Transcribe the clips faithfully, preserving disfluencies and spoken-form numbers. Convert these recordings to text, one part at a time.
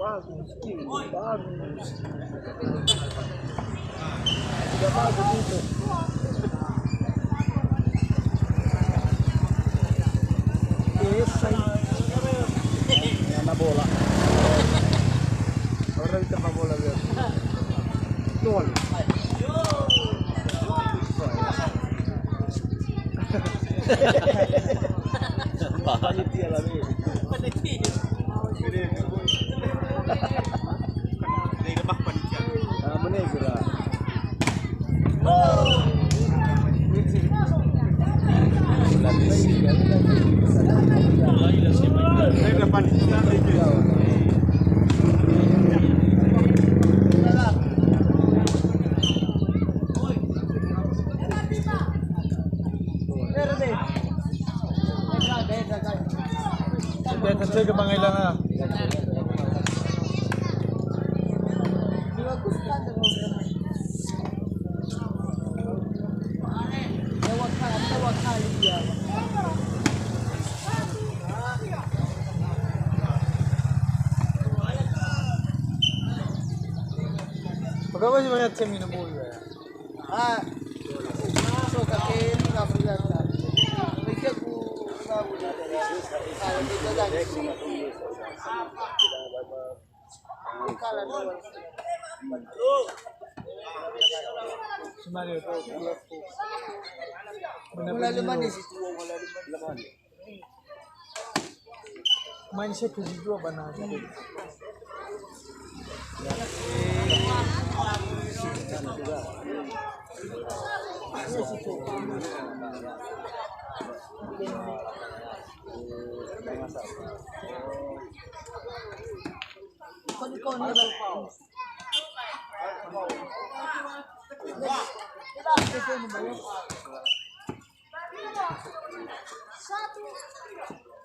Bagus, bagus. Sudah bagus itu. Oke, saya. Anak bola. Orang kita main bola biasa. Tuan. Panitia lagi. Panitia. Dari lebah panitia. Ah, mana kira? Dari panitia lagi. Kita cek ke Bang Ailan, ah. Pegawai banyak tim ini, Bu, ya. Ah, so kakeni nggak perlu. Mikir ku, kalau kita janji. Kalau dua. Semari. Mulai lima di situ, mulai lima di. Main saya tujuh dua bana.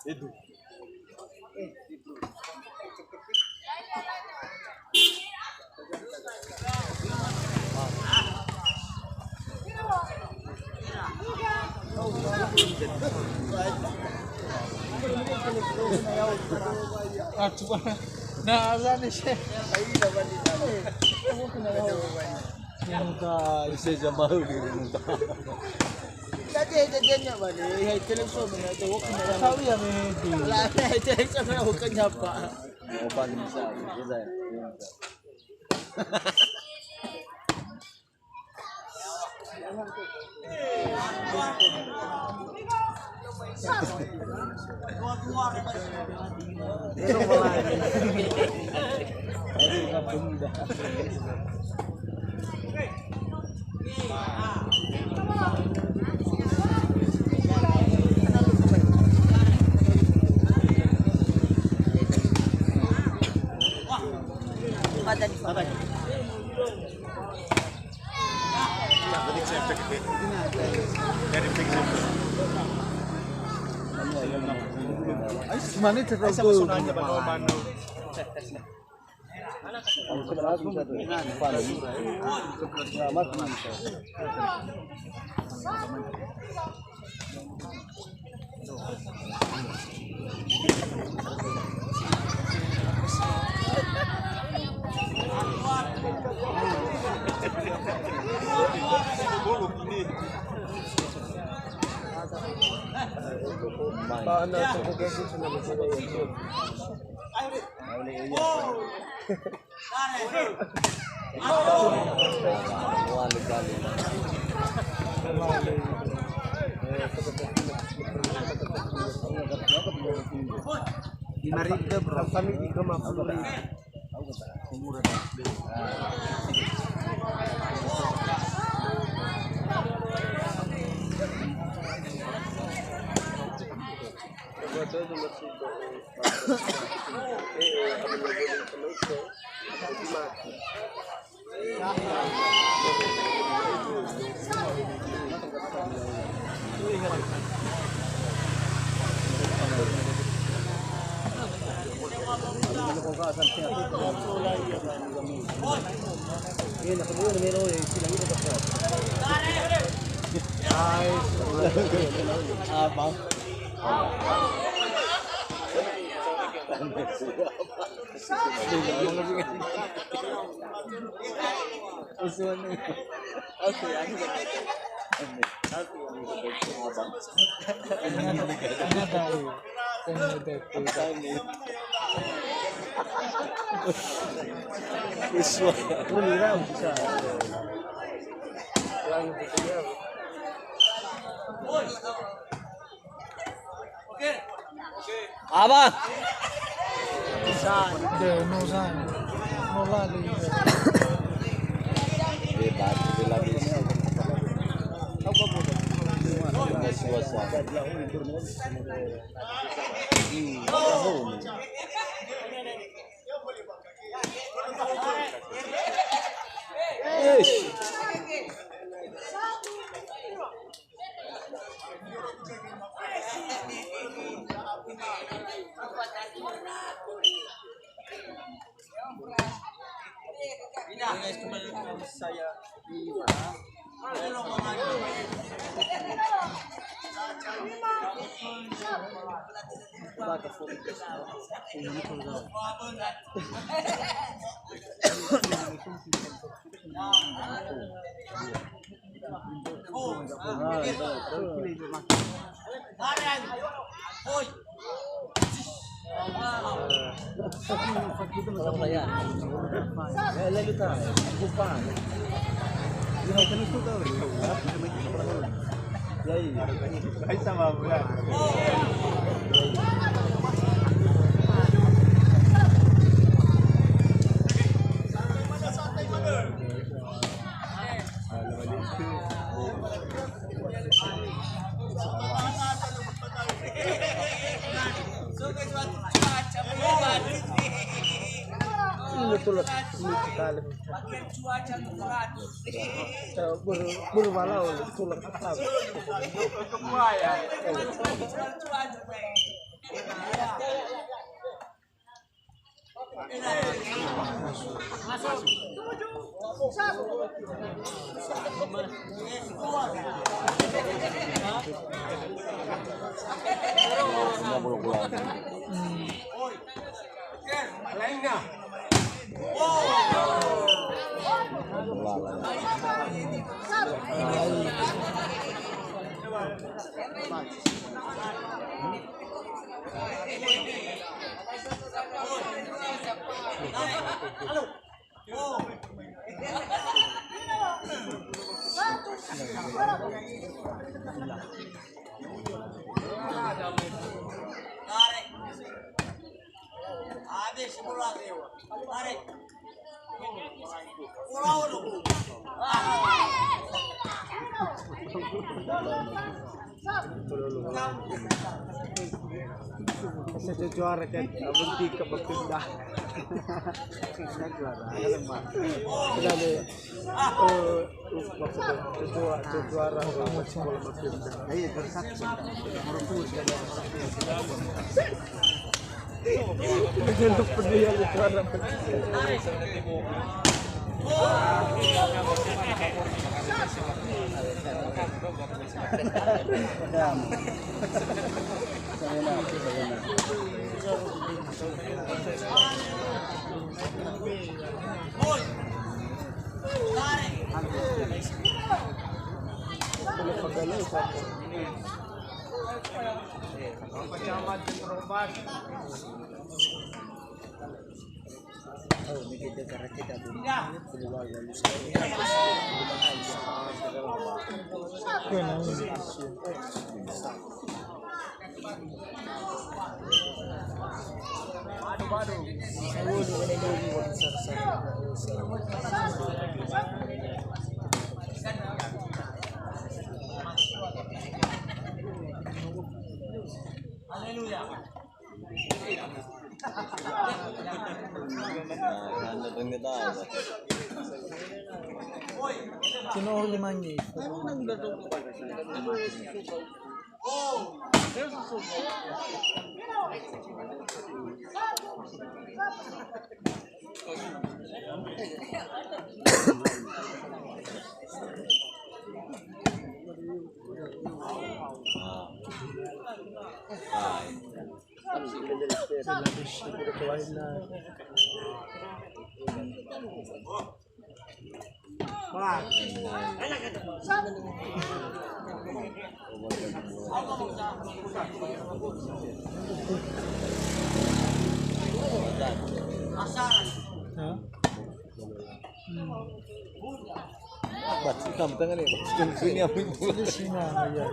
Edu. Ah, cuma. Nah, azan ni, Syekh. Muda, isi jamaah di muda. Tadi ada dia nyak balik, hai telefon mana tu, aku nak. Tahu ya, Mehdi. Lah, hai telefon mana, aku kan nyapa. Opan bisa, bisa. Mane terus gol. Lima ribu, bro. Kami tiga puluh ribu. Abang. Abang. Deh, no sa. No lali. Betul, betul sekali. Ber-, berwalau, betul. Saya juara kan, abang tiga berpindah. Saya juara, ada mah. Sudah deh. Eh, maksudnya, saya juara, saya juara, sekolah berpindah. Iya, juara satu. Nomor sepuluh, sudah ada. Tino huli mangi. Hah? Hmm. Baci kamu tangan ni, baci kamu sini apa itu? Sini, sini, ya.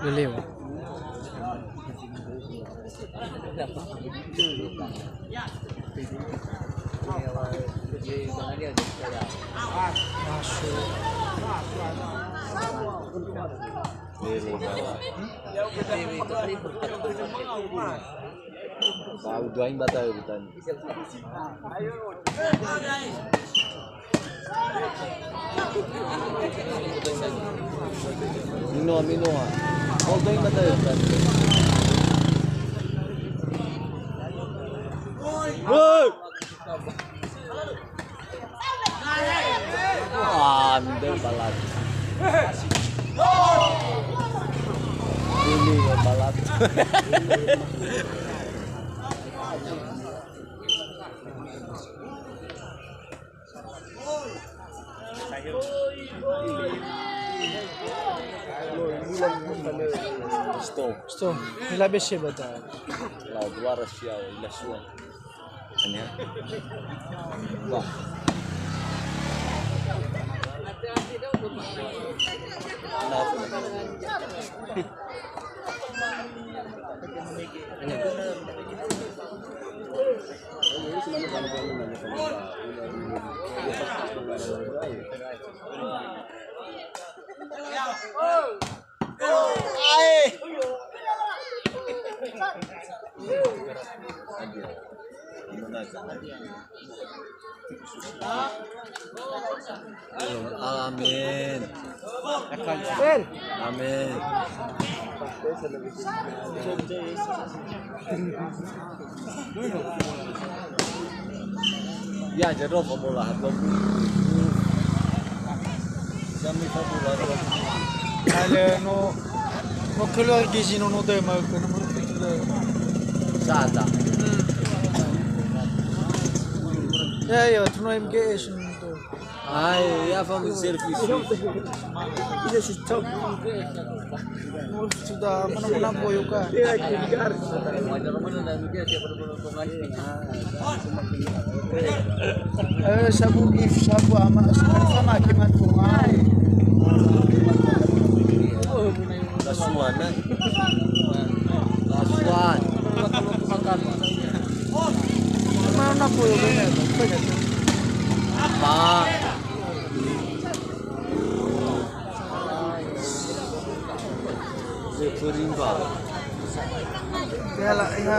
Lelewa. Masuk. Lelewa. Tahu doain batal, bukan. Minoa, minoa. Kau doain batal, bukan. Woi! Andai balat. Ini ya balat. Sto. Sto. Ila bese bata. La dua rasia ila sua. Ini ya. Wah. Nah, Amin. Amin. Ya, jadi apa bola? Kami tak bola. Ada no, no keluar gizi no no deh mau kena. Sata. Hmm. Ya, ya, tuno M G S nonton. Ai, ya, fa service. Iya, si top. Sudah mana-mana boyo ka. Iya, kejar. Eh, sabu if, sabu ama, sama kimat tungai. Lasuan, eh. Lasuan. Mana aku yang banyak? Apa? Rimba. Ya lah, ya.